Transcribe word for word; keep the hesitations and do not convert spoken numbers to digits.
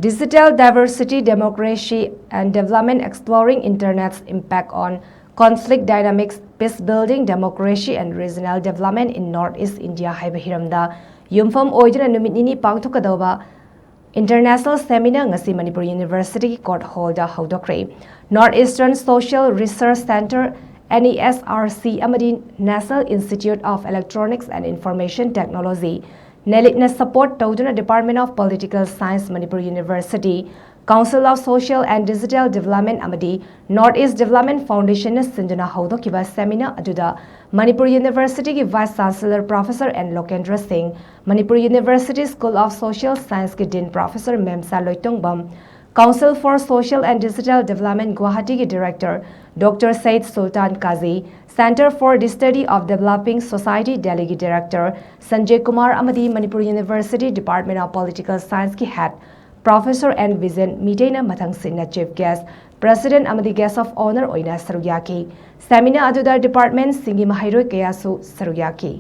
Digital Diversity, Democracy and Development, Exploring Internet's Impact on Conflict Dynamics, Peace Building, Democracy and Regional Development in Northeast India ꯍꯥꯏꯕ ꯍꯤꯔꯝꯗ ꯌꯨꯝꯐꯝ ꯑꯣꯏꯗꯨꯅ ꯅꯨꯃꯤꯠ ꯅꯤꯅꯤ ꯄꯥꯡꯊꯣꯛꯀꯗꯧꯕ International Seminar ꯉꯁꯤ Manipur Universityꯒꯤ Court Hallꯗ ꯍꯧꯗꯣꯛꯈ꯭ꯔꯦ꯫ North Eastern Social Research Centre, NESRC, ꯑꯃꯗꯤ National Institute of Electronics and Information Technology, NELIT ꯅ support ꯇꯧꯗꯨꯅ Department of Political Science, Manipur University, Council of Social and Digital Development ꯑꯃꯗꯤ North East Development Foundation ꯅ ꯁꯤꯟꯗꯨꯅ ꯍꯧꯗꯣꯛꯈꯤꯕ seminar ꯑꯗꯨꯗ Manipur Universityꯒꯤ Vice Chancellor Professor N ꯂꯣꯀꯦꯟꯗ꯭ꯔ ꯁꯤꯡ, Manipur University School of Social Scienceꯀꯤ Dean Professor ꯃꯦꯝꯆꯥ Loitongbam, Council for Social and Digital Development ꯒꯨꯋꯥꯍꯥꯇꯤꯒꯤ Director Doctor Said Sultan Qazi, Centre for the Study of Developing Society Delhiꯒꯤ Director ꯁꯟꯖꯦ ꯀꯨꯃꯥꯔ ꯑꯃꯗꯤ Manipur University Department of Political Scienceꯀꯤ Head Professor N ꯕꯤꯖꯦꯟ ꯃꯤꯇꯩꯅ ꯃꯊꯪꯁꯤꯠꯅ Chief Guest, President ꯑꯃꯗꯤ Guest of Honour ꯑꯣꯏꯅ ꯁꯔꯨꯛ ꯌꯥꯈꯤ꯫ Seminar ꯑꯗꯨꯗ departmentꯁꯤꯡꯒꯤ ꯃꯍꯩꯔꯣꯏ ꯀꯌꯥꯁꯨ ꯁꯔꯨꯛ ꯌꯥꯈꯤ꯫